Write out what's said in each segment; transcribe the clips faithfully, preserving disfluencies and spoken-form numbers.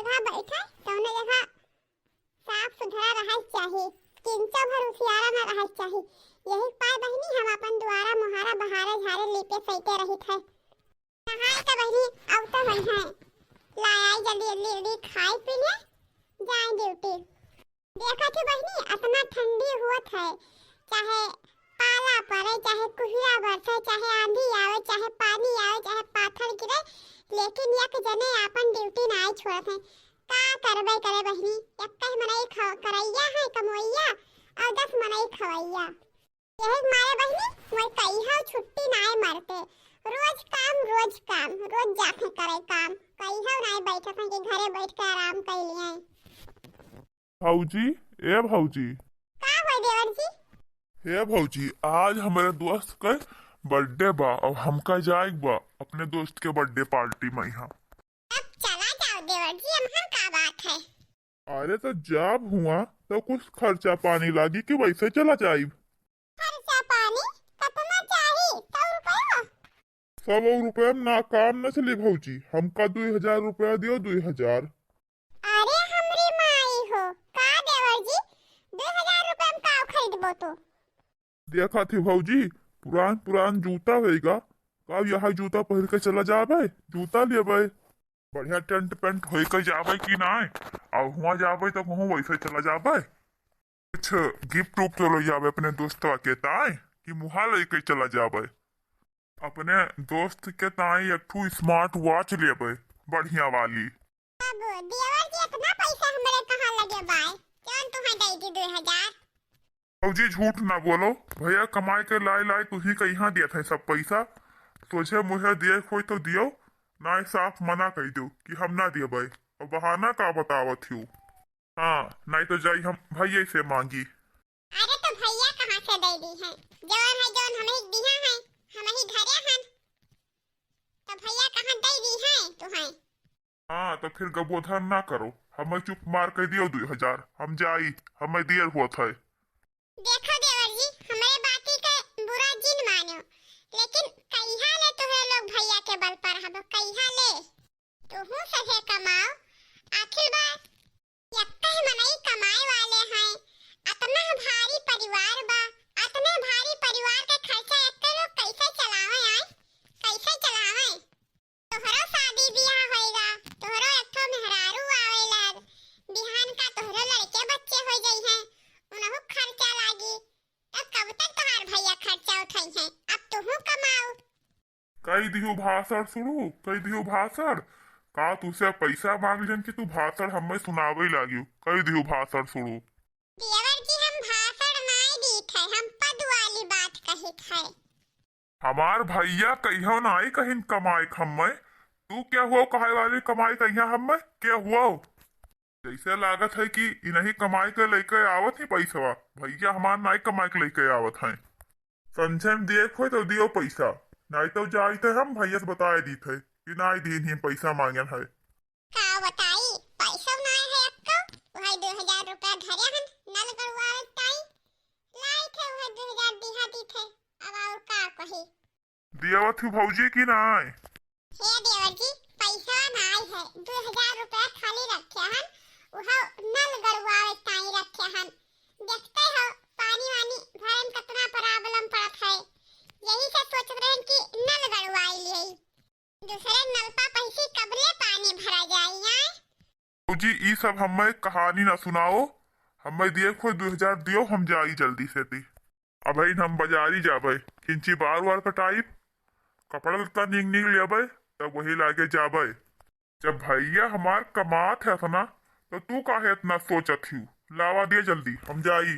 हाँ, बैठा, तौने जगह साफ सुथरा रहल चाही, किंचो भर उसियारा न रहल चाही। यही पाए बहिनी हम अपन दुआरा मोहारा बहारे झारे लीपे सैते रहित है। नहाए के बहिनी अब तो होई है, ला आई जल्दी जल्दी जल्दी खाए पी ले, जाए ड्यूटी। देखत ही बहिनी, अतना ठंडी हुअत है, चाहे पाला पड़े, चाहे कुहिरा बरसे, चाहे आंधी आवे, चाहे पानी आवे, चाहे पाथर गिरे, लेकिन एक जने आपन ड्यूटी नाई छोड़त है। का करबे करे बहिनी, एक ही मनई ख-, करैया है कमवैया और दस मनई खवैया। यही मारे बहिनी मोर कहियो छुट्टी नाई मरते, रोज काम, रोज काम, रोज जाते करे काम, कहियो नाई बैठत है कि घरे बैठ के आराम कर लिए। भौजी, ए भौजी। का होय देवर जी? हे भौजी, आज हमरे दोस्त के बर्थडे बा, अब हमका जाए के बा अपने दोस्त के बर्थडे पार्टी में यहाँ। अब चला जाओ देवर जी, एमहर का बात है? अरे तो जाब हुआ तो कुछ खर्चा पानी लागी कि वैसे चला जाइब? खर्चा पानी कितना चाही? सौ रुपया? सौ रुपया में ना काम न चली भौजी, हमका दुई हजार रुपया दियो, दुई हजार। अरे हमरी माई हो, का देवर जी, दुई हजार रुपया में का खरीदबो तो? देखा थी भौजी, पुरान पुरान जूता होएगा, का यह जूता पहिर के चला जाबे, जूता लेबे, बढ़िया टेंट पेंट होई के जाबे कि नाय, और हुआ जाबे तो कहूँ वैसे चला जाबे। कुछ गिफ्ट उफ्ट ले जाबे अपने दोस्तवा के ताई कि मुहा लेके चला जाबे। अपने दोस्त के ताई एक ठू स्मार्ट वॉच लेबे, बढ़िया वाली। बाबू, देवर जी, इतना पैसा हमरे कहाँ लगे बाय? कौन तुम्हें दे दी दो हजार? भौजी, झूठ ना बोलो, भैया कमाए के लाई लाई तुही के यहाँ दिया था सब पैसा। सोझे मुहे दिए कोई तो दियो, ना साफ मना कर दो कि हम ना दिए भाई, और बहाना का बतावत हो। हाँ, नहीं तो जाई हम भैया से मांगी। अरे तो भैया कहाँ से दे दी है? जौन है जौन हम ही दिया है, हम ही धरे हन। तो भैया कहाँ दे दी है तुम्हें? हाँ, तो फिर गबोधन ना करो, हमें चुप मार के दियो दुई हजार, हम जाई, हमें देर होत है। देखो देवर जी, हमरे बाती के बुरा जिन मानो, लेकिन कहिया ले तुहे लोग भैया के बल पर हबो, कहिया ले? तुहू सहे कमाओ, आखिर बा यक्के मनई कमाए वाले हैं, अतना भारी परिवार बा, अतने भारी परिवार के खर्चा यक्के लोग कैसे चलावे आए, कैसे चलावे? तोहरो शादी बियाह होएगा, तोहरो एक ठो मेहरारू आवेला, बिहान का तोहरो लड़के बच्चे हो जाई हैं, उनहु खर्चा लागी, तब कब तक तोहार भैया खर्चा उठाई हैं? अब तुहू कमाओ। कई दिहु भाषण सुरू, कई दिहु भाषण। का तुसे पैसा मांग लेन कि तू भाषण हमें सुनावे लागियो? कई दिहु भाषण सुरू। देवर जी, हम भाषण नाई दीत है, हम पद वाली बात कहित है। हमार भैया कहियो नाई कहिन कमाए हमें। तू क्या हुआ कहे वाली कमाए कहिया हमें? क्या हुआ? जैसे लागत है कि इनही कमाई के लइके आवत ही पैसवा, भैया हमार नाई कमाई के लइके आवत हैं। संझे में दिए खोए तो दियो पैसा, नाई तो जाइत है हम भैया से बताए दीत है कि नाई दीन ही पैसा मांगन है। का बताई, पैसा नाई है अक्का, वही दो हजार रुपया धरे हन नल गड़वावे ताई, लाई थे वही दो हजार दिहा दीत है, अब और का कही। दियावत हूँ भौजी की नाय? हे देवर जी, पैसा नाय है, दो हजार रुपया खाली रखे हन, उहो नल गड़वावे ताई रखे हन। देखते हो, पानी वानी भरे में कितना problem पड़त है, यही से सोचत रहन कि नल गड़वाई लिए। दूसरे नलपा पैसी कबले पानी भरा जाई आए। भौजी, ई सब हमें कहानी ना सुनाओ, हमें दिए खोए दो हजार दियो, हम जाई जल्दी से ती। अबहिन हम बाजारी जाबे, किंची बार वार कटाइब, कपड़ा लत्ता नीक नीक लेबे, तब वही लागे जाबे। जब भैया हमार कमात है इतना, तो तू काहे इतना सोचत हिउ? लावा दिए जल्दी, हम जाई।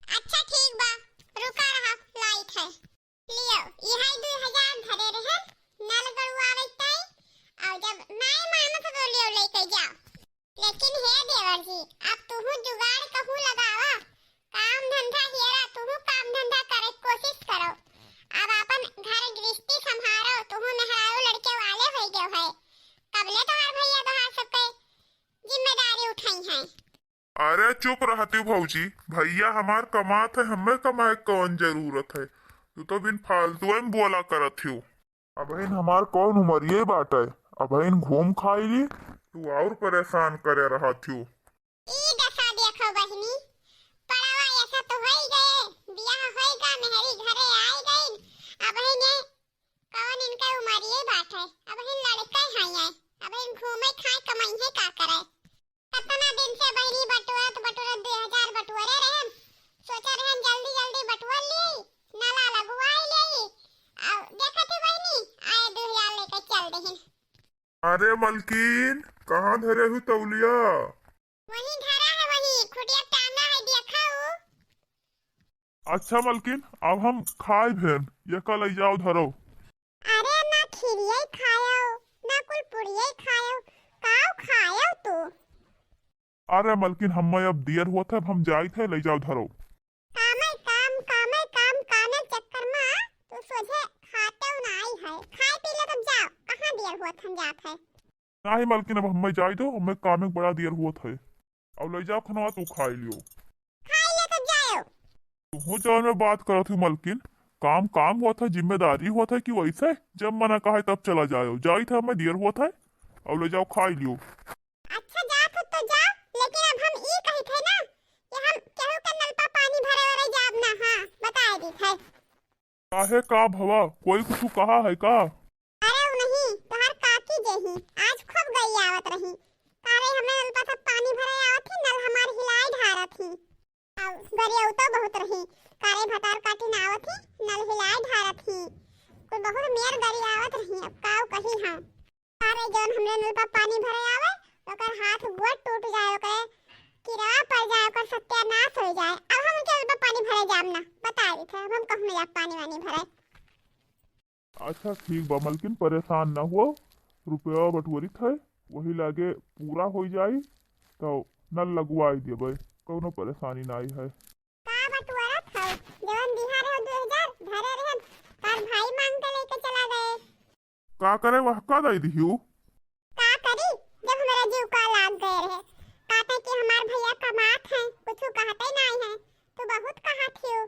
अच्छा ठीक बा, रुका रहा, लाइत है। लियो, इहाई दू हजार धरे रहे, नल गड़ुआवे ताई, और जब नाय मानत तो लियो लेके जाओ। लेकिन हे देवर जी, अब तुहू जुगाड़ कहूँ लगावा, काम धंधा हेरा, तुहू काम धंधा करे के कोशिश करो। अब अपन घर गृहस्थी संभारो, तुहू मेहरारू लड़के वाले हो गए है, कबले तोहार भैया तोहार सबके जिम्मेदारी उठाई हैं। अरे चुप रहती भौजी, भैया हमार कमात है, हमें कमाए के कौन जरूरत है? तू तो बिन फालतू में बोला करत हियो। अबहिन हमार कौन उमरिये बाटे, अबहिन घूम खाई ली, तू और परेशान करे रहत हू। ई दशा देखो बहिनी, पड़वा ऐसा तो होई गए, बियाह होई गा, मेहरी घरे आई गई, अबहिन कौन इनका उमरिए बाटे, अबहिन लड़के हैं, अबहिन घूमे खाए कमाई है का करे। कतना दिन से बहिनी बटोरत बटोरत दो हजार बटोरे रहन, सोचे रहन जल्दी जल्दी बटोर ली, नाला लगवाई ले। अब देखत ही बहिनी आए दो हजार लेके चल देहिन। अरे मलकिन, कहाँ धरे हू तौलिया? वहीं धरा है, वहीं खुटिया टांगा है, देखा हूँ। अच्छा मलकिन, अब हम खाए भेन, ये का लई जाओ धरो। अरे ना खीरिये खायो, ना कुल पुड़िये खायो, काव खायो तू? अरे मलकिन, हम्मे अब दियर होत है, अब हम जाइत है, लई जाओ धरो। कामे काम, कामे काम, कामे चक्कर मा तू सोझे खाते नाई है। खाए पी ले तब जाओ, कहाँ दियर होत हम जात है। नाही मलकिन, अब हम्मे जाई दो, हम्मे कामे बड़ा दियर होत है। अब लई जाओ खनवा, तू खाई लियो। खाई ले तब जाओ। तुहू जौन में बात करत हूँ मलकिन, काम काम होत है, जिम्मेदारी होत है कि वैसे जब मना कहे तब चला जाओ। जाई था मैं, दियर होत है, अब लई जाओ खाई लियो। अच्छा जात हो तो जाओ, लेकिन अब हम ई कही थे ना कि हम केहू के नलपा पानी भरे वाले जाब ना, हाँ बताए दी थे। काहे का भवा, कोई कुछ कहा है का? अरे उ नहीं, तोहार काकी जे ही, आज खूब गई आवत रही। कारे हमरे नलपा सब पानी भरे आवत ही, नल हमार हिलाई ढारत ही। अब गरियौतो बहुत रही, कारे भतार काटी ना आवत ही, नल हिलाई ढारत ही। कुल बहुत मेर गरी आवत रही, अब काव कही हम। अरे जौन हमरे नल पर पानी भरे आवे, ओकर हाथ गोड़ टूट जाए, ओकरे किरवा पड़ जाए, ओकर सत्यानाश हो जाए। अब हम उनके नल पर पानी भरे जाब ना, बता दी थे, अब हम कहूँ ना जाब पानी वानी भरे। अच्छा ठीक बा मलकिन, परेशान ना हुआ, रुपया बटोरित है, वही लागे पूरा हो जाई, तो नल लगवाई देबे, कौनो परेशानी नाई है। का बटोरत हौ? जवन दिहा रहो दो हजार, धरे रहन, तार भाई मांग के लेके चला गए। का करे, वह का दई दिहू? का करी, जब हमरा जीव का लाग गए रहे। कहते कि हमार भैया कमात हैं, कुछ कहते नहीं है, तू बहुत कहत हियो।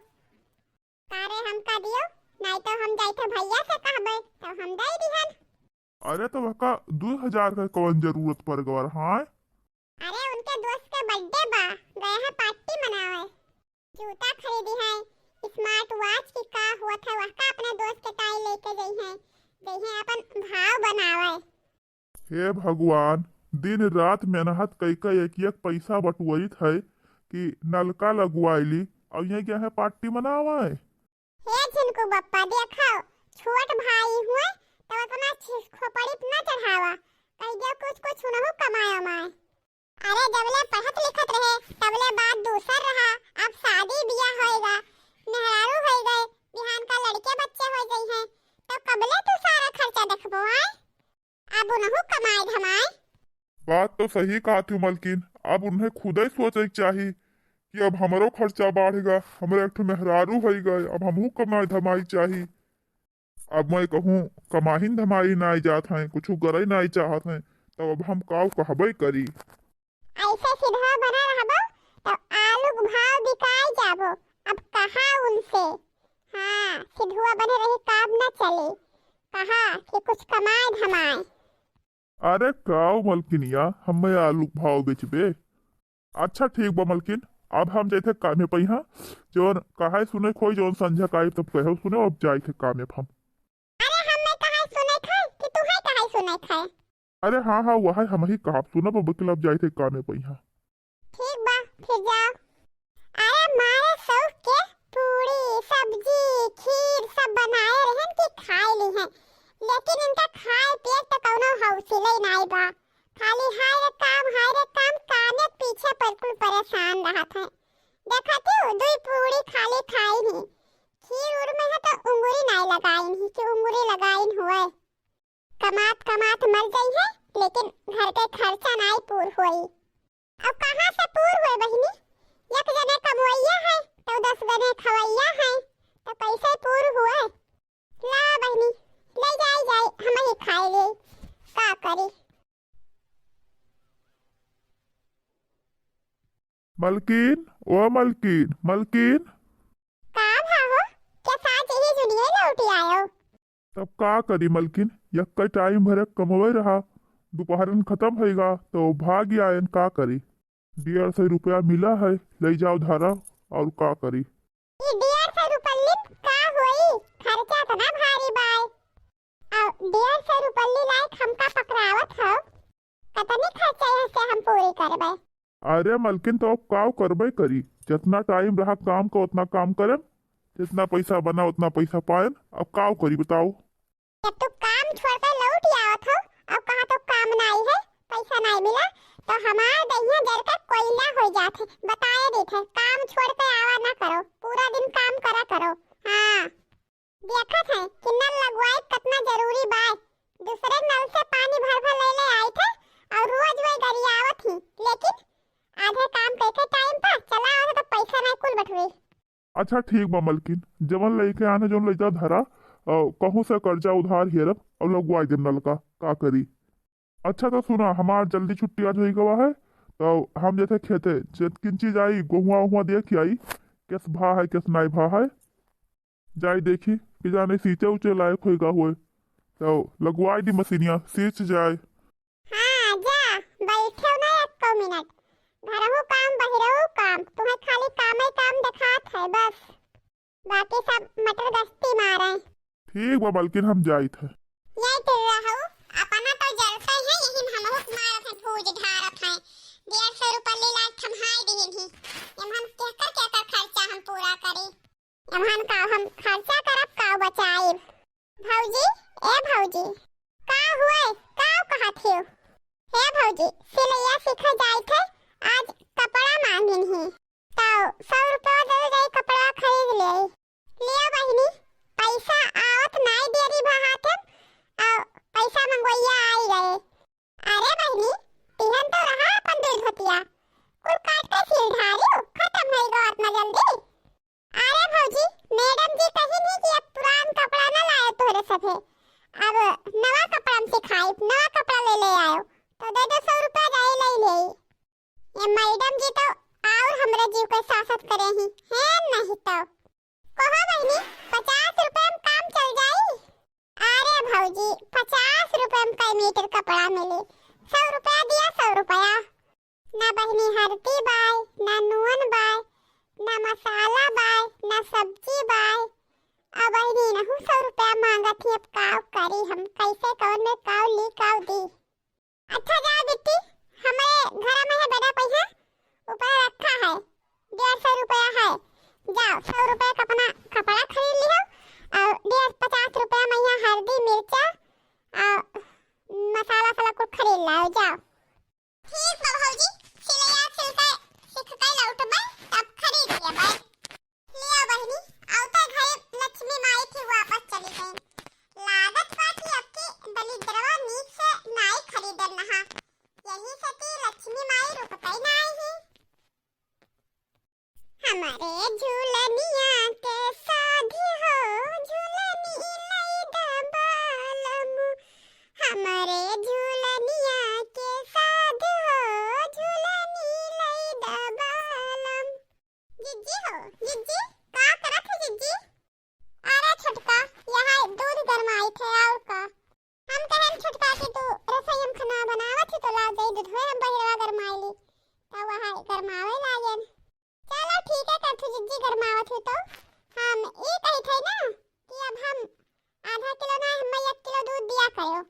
का रे, हम का दियो? नहीं तो हम जाई थे भैया से कहबे, तो हम दे दिहन। अरे, तो वहका दो हजार का कौन जरूरत पड़ गवा रहा है? अरे, उनके दोस्त के birthday बा, गए हैं party मनावे। जूता खरीदी है, smart watch की का होत है, वहका अपने दोस्त के ताई लेके गई हैं, गई हैं अपन भाव बनावे। हे भगवान, दिन रात मेहनत कई के एक एक पैसा बटोरित है कि नलका लगवाइली, और ये क्या है party मनावे? हे झिनकू बप्पा, देखो, छोट भाई हुए, तब अपना छि-, खोपड़ी पे ना चढ़ावा, कह दियो कुछ, कुछ उनहु कमाए उमाए। अरे, जबले पढ़त लिखत रहे, तबले बात दूसर रहा, अब शादी बियाह होएगा, मेहरारू होई गए, बिहान का लड़के बच्चे हो गई हैं, तो कबले तू सारा खर्चा देखबो, आए? अब उनहु कमाए धमाए। बात तो सही कहत हूँ मलकिन, अब उन्हें खुदे सोचे के चाही कि अब हमरो खर्चा बढ़ेगा, हमरे एक ठो मेहरारू होई गए, अब हमहू कमाए धमाई चाही। अब मैं कहूँ कमाहिन धमाई नाई जात हैं, कुछ गरई नाई चाहत हैं, तब अब हम काव कहबे करी। ऐसे सिधवा बना रहबो, तब आलू के भाव बिकाई जाबो। अब कहा उनसे, हाँ, सिधुआ बने रही, काम न चले। कहा कि कुछ कमाए धमाए। अरे काव मलकिनिया, हमें आलू के भाव बेचबे? अच्छा ठीक बा मलकिन, अब हम जाइथे कामे पइहाँ, जौन कहाई सुने खोई, जौन संझा काई तब कहो सुने, अब जाइथे कामे हम। अरे हमें कहाई सुने खाए कि तुहे कहाई सुने खाए? अरे हाँ, हाँ, वह हम ही कहब, सुनब अब कि अब जाइथे कामे पइहाँ। ठीक बा, फिर जाओ। अरे मारे शौक के पूड़ी, सब्जी, खीर सब बनाए रहन कि खाए ली हैं, लेकिन इनका खाए पिए तो कौनो हौसले नाई बा। खाली हाय रे काम, हाय रे काम, काने पीछे पर कुल परेशान रहत हैं। देखा तू, दुई पूड़ी खाली खाई नहीं, खीर उर में है तो उंगुरी नाई लगाई नहीं कि उंगुरी लगाइन हुए। कमात कमात मर जइहें, लेकिन घर के खर्चा नाई पूर होई। अब कहाँ से पूर होए बहिनी? एक जने कमवइया है, तो दस जने खवइया है, तो कैसे पूर हुए? ला बहिनी, ले जाई जाई, हम ही खाए ले, का करी? मलकिन, ओ मलकिन, मलकिन। का भा हो? क्या साज यही जुनिये लौटी आयो? तब का करी मलकिन, यक्का टाइम भर कमवे रहा, दुपहरन खतम होइगा, तो भाग आयन, का करी? डेढ़ सौ रुपया मिला है, लई जाओ धरा, और का करी? ई डेढ़ सौ रुपया का होई? खर्चा इतना भारी बाय। और डेढ़ सौ रुपया लायक हमका पकड़ावत हो, कतनी खर्चा यहाँ से हम पूरी करबे? अरे मलकिन, तो अब काव करबे करी, जितना टाइम रहा काम का उतना काम करन, जितना पैसा बना उतना पैसा पायन, अब काव करी बताओ? जब तू काम छोड़ के लौट आवत हो, अब कहा तो काम नाई है, पैसा नाई मिला, तो हमार दहिया जर के कोयला हो जात है। बताए देत है, काम छोड़ के आवा ना करो, पूरा दिन काम करा करो। हाँ, देखत है कि नल लगवाए कितना जरूरी बाय। दूसरे नल से पानी भर भर ले ले आए थे और रोज वही गरियावत ही, लेकिन आधे काम करके टाइम पर चला आवत तो पैसा नाई कुल बटवे। अच्छा ठीक बा मलकिन, जवन लइके आने जवन लइका धरा, अ, कहूँ से कर्जा उधार हेरब और लगवाई देब नलका, का करी। अच्छा तो सुना, हमार जल्दी छुट्टी आज होई गवा है, तो हम जैसे खेते जतकिन चीज आई, गोहुआ उहुआ देख आई, केस भा है केस नाई भा है, जाई देखी कि जाने सींचे उचे लायक होई गा होए, तो लगवाई दी मशीनिया, सींच जाए। हाँ, जा, बैठो ना एको मिनट। घरहू काम, बहिरहू काम, तुम्हें खाली कामे काम देखात है बस। बाकी सब मटर गश्ती मारे। ठीक बा, बल्कि हम जाइत है। यही तो रहू, अपना तो जलते हैं, यही में हमहू मारत हैं, भूज ढारत हैं। डेढ़ सौ रुपया ले लाए, थम्हाई दिहिन ही। एमहन केकर, केकर खर्चा हम पूरा करी? एमहन का हम खर्चा करब, का बचाइब? भौजी, ए भौजी, का हुए? का कहत हियो? हे भौजी, सिलैया सीखे जाइत है, आज कपड़ा मांगिन ही। तो सौ रुपया दे दे, कपड़ा खरीद ले। लिया बहिनी, पैसा आवत नाई देरी भा हाथे, आ पैसा मंगवैया आई गए। अरे बहिनी, तिहन तो रहा अपन दुई धोतिया, कुल काट के सिल ढारियो, खत्म होई गो इतना जल्दी। अरे भौजी, मैडम जी कही नहीं कि अब पुरान कपड़ा ना लायो तोहरे सभे, अब नवा कपड़ा में सिखाई, नवा कपड़ा ले ले आयो, तो दे दो सौ रुपया जाए ले ले। ये मैडम जी तो और हमरे जीव के सासत करे ही, हैं नहीं तो। कहो बहिनी, पचास रुपया में काम चल जाई? अरे भौजी, पचास रुपया में कई मीटर कपड़ा मिली? सौ रुपया दिया, सौ रुपया। ना बहिनी हरदी बाय, ना नून बाय, ना मसाला बाय, ना सब्जी बाय। अब बहिनी नहू सौ रुपया मांगत ही, अब काव करी हम, कैसे कौन में काव ली काव दी। अच्छा जाओ बिट्टी, हमारे घर में है बेटा पैसा, ऊपर रखा है, डेढ़ सौ रुपया है। जाओ, सौ रुपया का अपना कपड़ा खरीद लिहो और डेढ़, पचास रुपया में यहाँ हल्दी, मिर्चा और मसाला वसाला कुल खरीद लाओ, जाओ। ठीक बा भौजी, सिलैया सिल के सीख के लौटबे, तब खरीद लेबे। लिया बहिनी, आवता घरे लक्ष्मी माई फिर वापस चली गई। लागत बा कि अब की दलिद्रवा नीक से नाई खरीदन नहा, यही से ती लक्ष्मी माई रुकतई नाई ही। हमरे झूलनिया के साधी हो, झूलनी लई द बालम। हमरे झूलनिया के साधी हो, झूलनी लई द बालम। जिज्जी हो, जिज्जी, का करत है जिज्जी? अरे छोटका, यहाँ दूध गरमाई थे और का। हम कहन छोटका कि तू रसोई में खाना बनावत ही तो ला दे दूध, हम बहिरवा गरमाई ली। तो वहाँ गरमावे लागेन। चलो ठीक है, करथू जिज्जी गरमावत ही तो। हम ई कही थे ना कि अब हम आधा किलो ना, हमें एक किलो दूध दिया करो।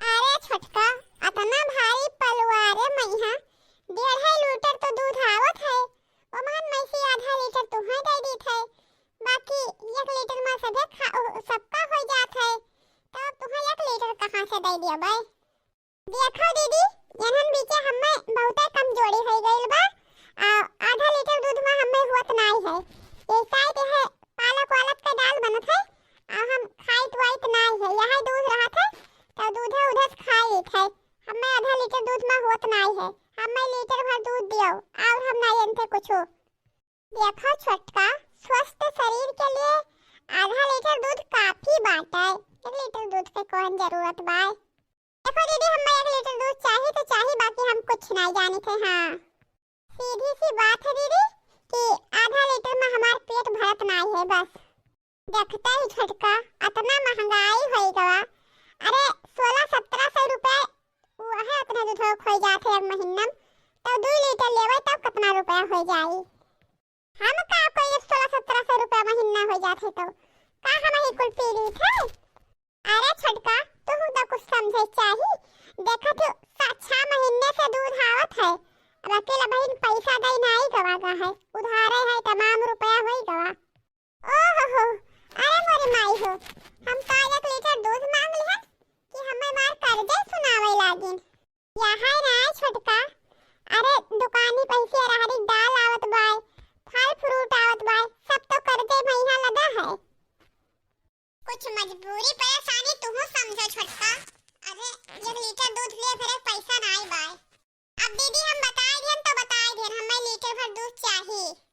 अरे छोटका, अतना भारी पलवारे मइहा, डेढ़े लीटर तो दूध आवत है, ओमन में से आधा लीटर तुहें दे दीत है, बाकी एक लीटर में सभे खा-, ओ, सबका हो जात है, तो अब तुहें एक लीटर कहाँ से दे दिया बे? देखो दीदी, एनहन बीचे हमें बहुते कमजोरी हो गइल बा, आ, आधा लीटर दूध में हमें हुअत नाई है, ये शायद यह पालक वालक के दाल बनत है, आ हम खाइत वाइत नाई है, यही दूध रहत है, तो दूधे उधे से खाई लेत है। हमें आधा लीटर दूध में होत नाई है, हमें लीटर भर दूध दियो, और हम नाई जानते कुछो। देखो छोटका, स्वस्थ शरीर के लिए आधा लीटर दूध काफी बाटे, एक लीटर दूध के कौन जरूरत बा? देखो दीदी, हमें एक लीटर दूध चाही तो चाही, बाकी हम कुछ नाई जानी थे। हाँ, सीधी सी बात है दीदी कि आधा लीटर में हमार पेट भरत नाई है बस। देखते ही छोटका, अतना महंगाई होई गवा। अरे, सोलह सत्रह सौ रुपए वह अतना दूध होइ जात है एक महीना में, तो दुइ लीटर लेबै तब कितना रुपया होइ जाई? हम का कोई अब सोलह सत्रह सौ रुपया महीना होइ जात है तो का हम ही कुल पी लीत है? अरे छोटका, तुहू तो कुछ समझे चाही। देखत हो, सा-, छह महीने से दूध आवत है, अब अकेला बहिन पैसा दई नाई गवा गा है, उधारे है, तमाम रुपया होई गवा। ओहो हो, अरे मोरी माई हो, हम तो आज एक लीटर दूध मांग लिहन कि हमें मार कर्जे सुनावे लागिन। यहाँ ना छोटका, अरे दुकानी पैसे अरहरी दाल आवत बाय, फल फ्रूट आवत बाय, सब तो कर्जे में यहाँ लगा है। कुछ मजबूरी परेशानी तुहू समझो छोटका। अरे एक लीटर दूध लिए फिर एक पैसा नाई बाय। अब दीदी हम बताए दियन तो बताए दियन, हमें लीटर भर दूध चाहिए।